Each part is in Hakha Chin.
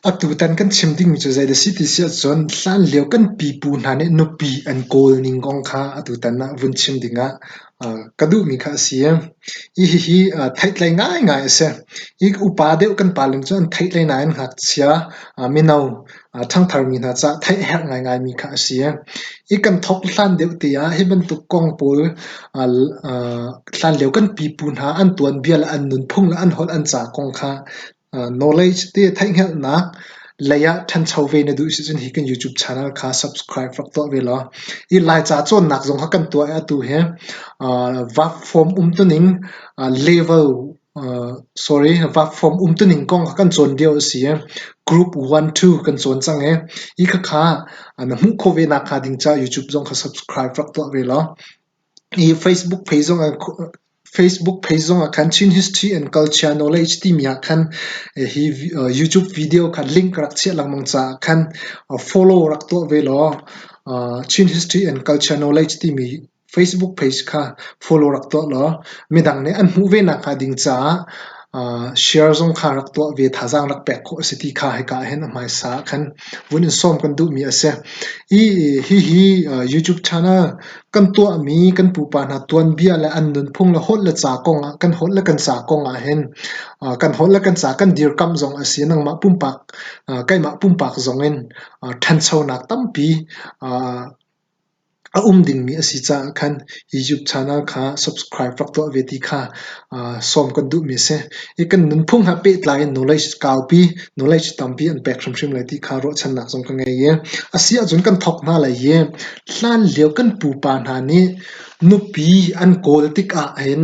Atutan kan chim dingmi cu zei dah si ti si ahcun hlanlio kan pipu hna nih nupi an kawl ning kong kha atutan ah vun chim dingah ka duhmi kha a si. Hi hihi theihtlei ngaingai a si. Hi upa deuh kan pale cu an theihtlei nain ngakchia mino ṭhangtharmi hna caah theih a herh ngaingaimi kha a si. Hi kan thawk hlan deuh te ah hi bantuk kong pawl hlanlio kan pipu hna an tuanbia le an nunphung le an holh an ca kong kha Knowledge ti theihhngalhnak lei ah ṭhancho ve na duh si cun hi kan YouTube channel kha subscribe rak tuah ve law hi Laica cawnnak zong kha kan tuah i atu hi vap form umtuning level sorry vap form umtuning kong kha kan cawn lio a si i group 1 2 kan cawn cang i hi khakha na hmuh khawh ve nak hnga ding caah YouTube zong kha subscribe rak tuah ve law Hi Facebook page zong ah Facebook page zong ah khan Chin History and Culture Knowledge timi ah khan hi YouTube video kha link ka rak chiah lengmang caah khan follow rak tuah ve law Chin History and Culture Knowledge timi Facebook page kha follow rak tuah law midang nih an hmuh ve nakhnga ding caah share zong kha rak tuah ve thazaang rak pek khawh a si ti kha hika ah hin a hmaisa ah khan vun in sawm kan duhmi a si. Hi hihi YouTube channel Kan tuahmi kan pupa hna tuanbia le an nunphung le holh le ca kongah kan holh le kan ca kong ahhin kan holh le kan ca kan dirkamh zong a si. Nangmah pumpak keimah pumpak zong in ṭhanchonak tampi a um dingmi a si caah khan YouTube channel kha subscribe rak tuah ve ti kha sawm kan duhmi a si. Hi kan nunphung he pehtlai in knowledge kaupi, knowledge tampi an pek hrimhrim lai ti kha ruahchannak zong ka ngei i a si ahcun kan thawk hna lai i Hlanlio kan pupa hna nih nupi an kawl tikah hin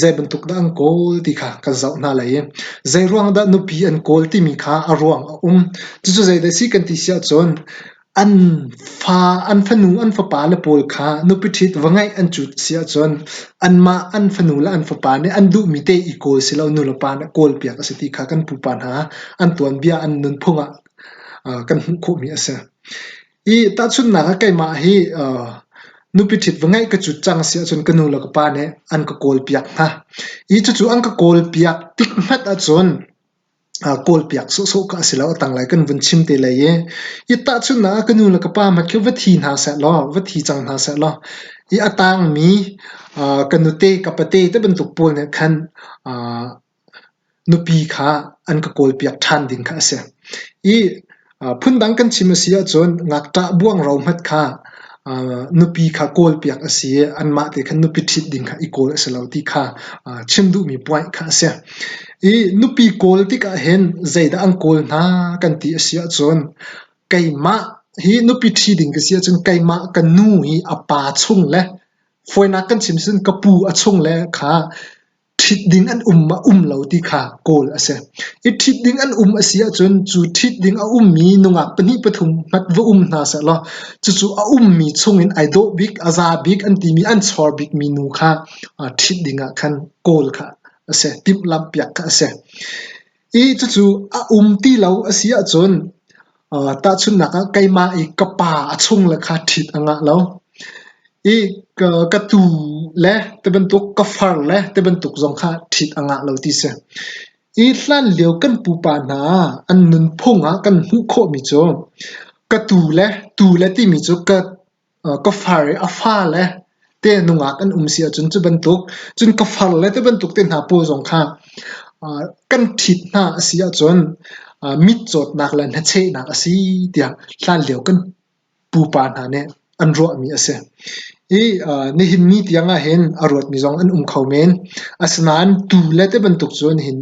zei bantuk dah an kawl ti kha kan zoh hna lai i zeiruang dah nupi an kawl timi kha a ruang a um. Cucu zeidah si kan ti si ahcun an fa, an fanu, an fapa le pawl kha nupi ṭhit va ngeih an cut si ahcun anmah an fanu le an fapa nih an duhmi te i kawl si lo nulepa nih kawlpiak a si ti kha kan pupa hna an tuanbia an nunphung ah kan hmuh khawhmi a si. I tahchunhnak ah keimah hi nupi ṭhit va ngeih ka cut cang si ahcun ka nu le ka pa nih an ka kawlpiak hna. I cucu an ka kawlpiak tik hmanh ahcun kawlpiak sawhsawh kha a si lo, a tanglei kan vun chim te lai i. I tahchunhnak ah ka nu le ka pa hmanh khi va thi hna sehlaw, va thi cang hna sehlaw, i a tangmi ka nute ka pate te bantuk pawl nih khan Nupi kha an ka kawlpiak ṭhan ding kha a si. I phundang kan chim a si ahcun ngakṭah buangro hmanh kha nupi kha kawlpiak a si i anmah te khan nupi ṭhit ding kha i kawl a si lo ti kha chim duhmi point kha a si. I nupi kawl tikah hin zeidah an kawl hna kan ti a si ahcun keimah hi nupi ṭhi ding ka si ahcun keimah ka nu hi a pa chung le fawinak kan chim cun ka pu a chung le kha Ṭhit ding an um ma um lo ti kha kawl a si. I ṭhit ding an um a si ahcun cu ṭhit ding a ummi nungak pahnih pathum hmanh va um hna sehlaw cucu a ummi chungin ai dawh bik, a za bik an timi an chawr bikmi nu kha ṭhit ding ah khan kawl kha a si, timhlamh piak kha a si. I cucu a um ti lo a si ahcun tahchunhnak ah keimah i ka pa a chungle kha ṭhit a ngah lo. I ka tu le tibantuk ka far le tibantuk zong kha ṭhit a ngah lo ti si. I hlanlio kan pupa hna an nunphung ah kan hmuh khawhmi cu ka tu le tu le timi cu ka Ka far i a fale te nungak an um si ahcun cu bantuk, cun ka farle te bantuk te hna pawl zong kha kan ṭhit hna a si ahcun mitcawtnak le hnachehnak a si tiah hlanlio kan pupa hna nih an ruahmi a si. I nihin ni tiang ahhin a ruatmi zong an um kho men. Asinain tu le te bantuk cu nihin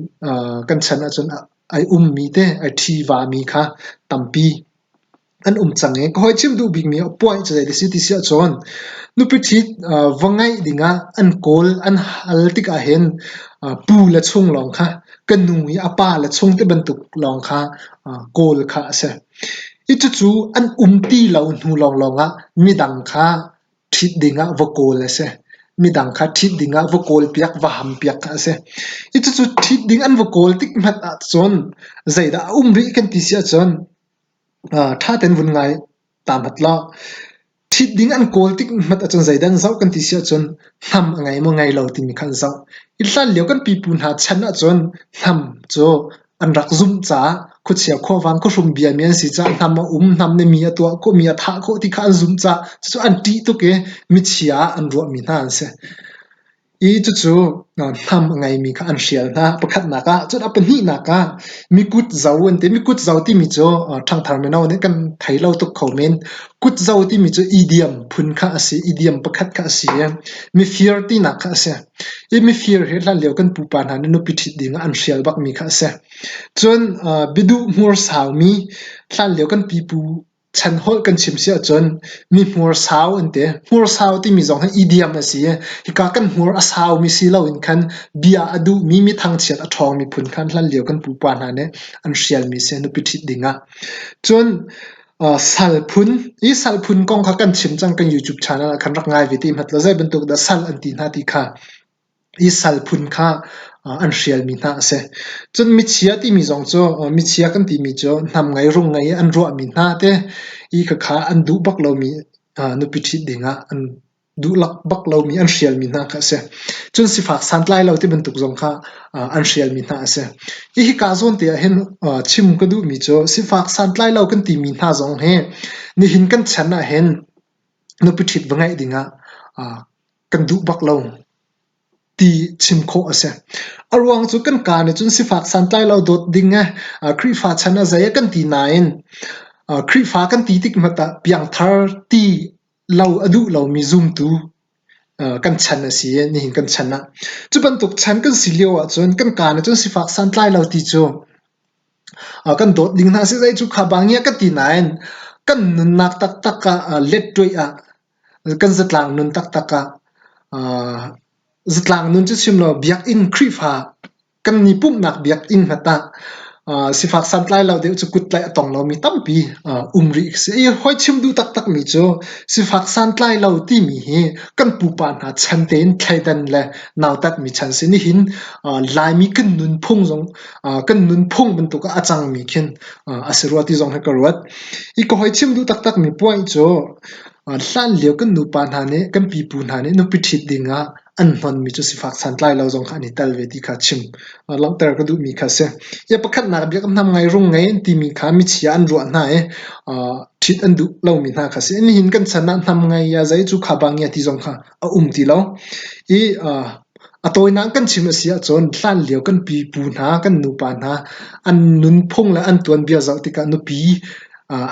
kan chan ahcun ai ummi te, ai ṭhi vami kha tampi an um cang i ka hawi chim duh bikmi a puai cu zei a si ti si ahcun nupi ṭhit va ngeih dingah an kawl an hal tikah hin pu le chung lawng kha ka nu i a pa le chung ti bantuk lawng kha kawl kha a si. Hi cucu an um ti lo hnu lawnglawng ah midang kha ṭhit dingah va kawl a si. Midang kha ṭhit dingah va kawlpiak, va hampiak kha a si. Hi cucu ṭhit ding an va kawl tik hmanh ahcun zeidah a um rih kan ti si ahcun Ṭha tein vun ngai ta hmat law ṭhit ding an kawl tik hmat ahcun zeidah an zoh kan ti si ahcun hnam a ngei maw ngei lo timi kha an zoh. Hi hlanlio kan pipu hna chan ahcun hnam cu an rak zumh caah khuachia khuavang khuahrum biami an si caah hnam a um, hnam nih mi a tuah khawh, mi a thah khawh ti kha an zumh caah cucu an ṭih tuk i michia ah an ruahmi hna an si. I cucu hnam a ngeimi kha an hrial hna. Pakhatnak ah, cun a pahnihnak ah mikut zo an ti. Mikut zo timi cu ṭhangthar mino nih kan thei lo tuk kho men. Kut zo timi cu idiom phun kha a si, idiom pakhat kha a si i mifir tinak kha a si. I mifir hi hlanlio kan pupa hna nih nupi ṭhit ding ah an hrial bakmi kha a si. Cun biaduh hmur saumi hlanlio kan pipu chan holh kan chim si ahcun mi hmur sau an ti. Hmur sau timi zong hi idiom a si i hika kan hmur a saumi si loin khan bia a duhmi mi thangchiat a ṭhawngmi phun khan hlanlio kan pupa hna nih an hrialmi si nupi ṭhit ding ah. Cun sal phun, hi sal phun kong kha kan chim cang kan YouTube channel ah khan rak ngai ve te hmat law zei bantuk dah sal an ti hna ti kha hi sal phun kha an hrialmi hna a si. Cun michia timi zong cu michia kan timi cu hnam ngei rung ngei an ruahmi hna te i khakha an duh bak lomi nupi ṭhit dingah an duhlak bak lomi an hrialmi hna kha a si. Cun sifak santlai lo ti bantuk zong kha an hrialmi hna a si. Hi hika zawn te ah hin chim ka duhmi cu sifak santlai lo kan timi hna zong hi nihin kan chan ah hin nupi ṭhit va ngeih dingah kan duh bak lo ti chim khawh a si. A ruang cu kan kaa nih cun sifak santlai lo dawt ding eh Khrihfa chan a zei a kan ti nain Khrihfa kan ti tik hmanh ah piangthar ti lo a duh lomi zumtu kan chan a si i nihin kan chan ah. Cu bantuk chan kan si lio ahcun kan kaa nih cun sifak santlai lo ti cu kan dawt ding hna si zei cu kha bang ngia kan ti nain kan nunnak taktak ah lettuaih ah kan zatlang nun taktak ah zatlang nun cu chim lo biakinn Khrihfa kan ni pumhnak biakinn hmat ah sifak santlai lo deuh cu kuttlaih a tong lomi tampi um rih a si. I hawi chim duh taktakmi cu sifak santlai lo timi hi kan pupa hna chan tein thleidan le nautatmi chan si. Nihin Laimi kan nunphung zong kan nunphung bantuk ah a cangmi khin a si rua ti zong hi ka ruat. I ka hawi chim duh taktakmi point cu hlanlio kan nupa hna nih kan pipu hna nih nupi ṭhit dingah an hnonmi cu sifak santlai lo zong kha an i tel ve ti kha chim langhter ka duhmi kha a si. Hi pakhatnak biakam hnam ngai rung ngei an timi kha michia an ruah hna i ṭhit an duh lomi hna kha a si. Nihin kan chan ah hnam ngei ya zei cu kha bang ya ti zong kha a um ti lo. I a tawinak kan chim a si ahcun hlanlio kan pipu hna kan nupa hna an nunphung le an tuanbia zoh tikah nupi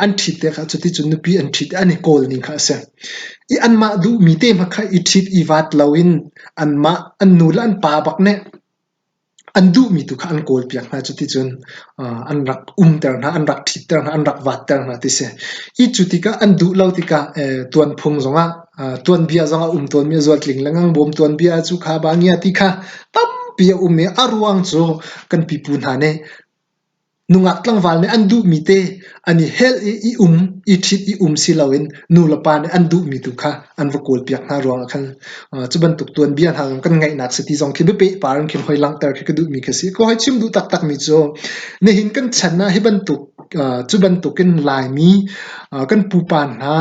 an ṭhit te kha cuticun nupi an ṭhit i an i kawl ning kha a si. I anmah duhmi te hmanh kha i ṭhit i vat loin anmah an nu le an pa bak nih an duhmi tu kha an kawlpiak hna. Cuticun an rak umter hna, an rak ṭhitter hna, an rak vatter hna ti si. I cu tikah an duh lo tikah tuanphung zongah tuanbia zong a um tawnmi a zualtling le ngangbawm tuanbia cu kha ba ngia ti kha tampi a um i a ruang cu kan pipu hna nih Nungak tlangval nih an duhmi te an i helh i i um, i ṭhit i um si loin nu le pa nih an duhmi tu kha an va kawlpiak hna ruangah khan cu bantuk tuanbia hna zong kan ngaihnak si ti zong khi biapehpar in khin hoi langhter khi ka duhmi khi a si. Ka hoi chim duh taktakmi cu nihin kan chan ah hi bantuk cu bantukin Laimi kan pupa hna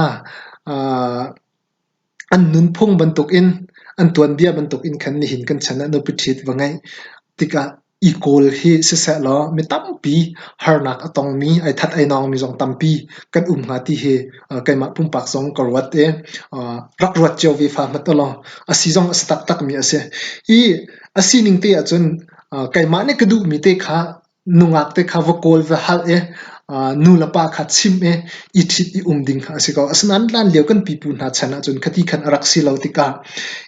an nunphung bantukin an tuanbia bantukin khan nihin kan chan ah nupi ṭhit va ngeih tikah i kawl hi sisehlaw mi tampi harnak a tongmi, ai that ai nawngmi zong tampi kan um hnga ti hi keimah pumpak zong ka ruat i rak ruat cio ve fa hmat ulaw a si zong a si taktakmi a si. I a sining te ahcun keimah nih ka duhmi te kha nungak te kha va kawl va hal i nu le pa kha chimh i i ṭhit i um ding kha a si ko. Asinain hlanlio kan pipu hna chan ahcun khati khan a rak si lo tikah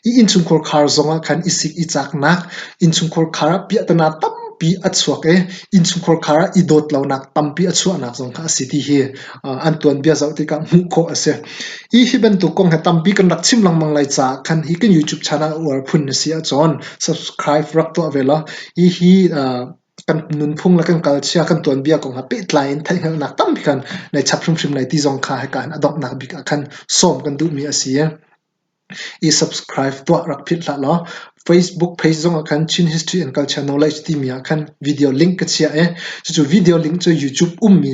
i innchungkhar khar zongah khan i sik i caknak, innchungkhar khar ah piahtana tampi a chuak i innchungkhar khar ah i dawt lonak tampi a chuahnak zong kha a si ti hi an tuanbia zoh tikah hmuh khawh a si. Hi hi bantuk kong hi tampi kan rak chim lengmang lai caah khan hi kan YouTube channel uar phun na si ahcun subscribe rak tuah ve law hi hi kan nunphung le kan culture kan tuanbia kong ah pehtlai in theihhngalhnak tampi khan nei chap hrimhrim lai ti zong kha hika hin a donghnak bik ah khan sawm kan duhmi a si. I subscribe tuah rak philh hlah law Facebook page zong ah khan Chin History and Culture Knowledge timi ah khan video link ka chiah i cucu video link cu YouTube ummi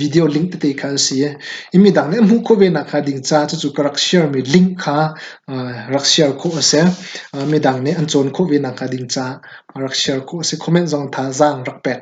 video link tete kha an si i midang nih an hmuh khawh ve nak hnga ding ca cucu ka rak share mi link kha rak share khawh a si. Midang nih an cawn khawh ve nak hnga ding ca rak share khawh a si. Comment zong thazaang rak pek.